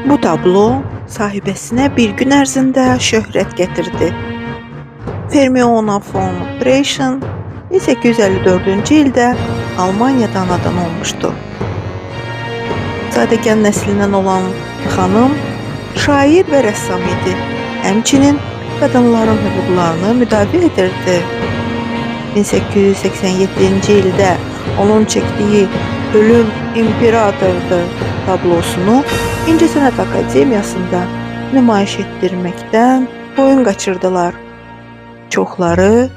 Bu tablo sahibəsinə bir gün ərzində şöhrət gətirdi. Hermiona von Preischen 1854-cü ildə Almaniyada anadan olmuşdu. Zadəgan nəslindən olan xanım şair və rəssam idi. Həmçinin qadınların hüquqlarını müdafiə edirdi. 1887-ci ildə onun çəkdiyi Ölüm İmperatordur tablosunu İncəsənət Akademiyasında nümayiş etdirməkdən boyun qaçırdılar. Çoxları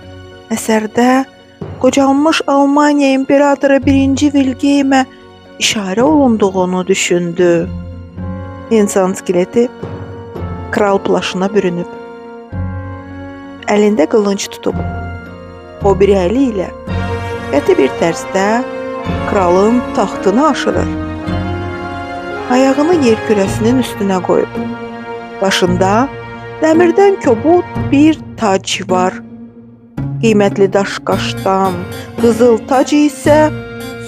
əsərdə qocalmış Almaniya imperatoru 1-ci Vilgeymə işarə olunduğunu düşündü. İnsan skeleti kral plaşına bürünüb. Əlində qılınc tutub. O biri əli ilə qəti bir tərzdə kralın taxtını aşırır. Ayağını yer kürəsinin üstünə qoyub. Başında dəmirdən kobud bir tac var. Qiymətli daş-qaşdan qızıl tac isə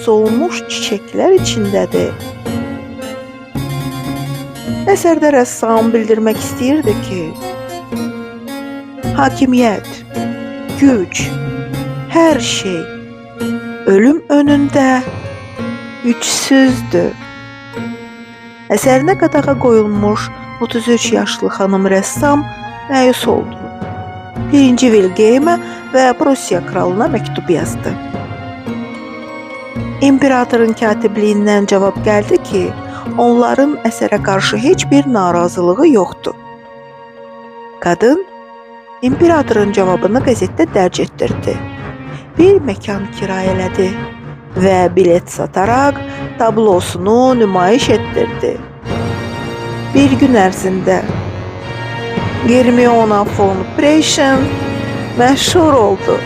solmuş çiçəklər içindədir. Əsərdə rəssam bildirmək istəyirdi ki, hakimiyyət, güc, hər şey ölüm önündə gücsüzdür. Əsərinə qadağa qoyulmuş 33 yaşlı xanım rəssam məyus oldu. 1-ci Vilgeymə və Prussiya kralına məktub yazdı. İmperatorun katibliyindən cavab gəldi ki, onların əsərə qarşı heç bir narazılığı yoxdur. Qadın imperatorun cavabını qəzetdə dərc etdirdi. Bir məkan kirayələdi və bilet sataraq tablosunu nümayiş etdirdi. Bir gün ərzində Hermiona von Preischen məşhur oldu.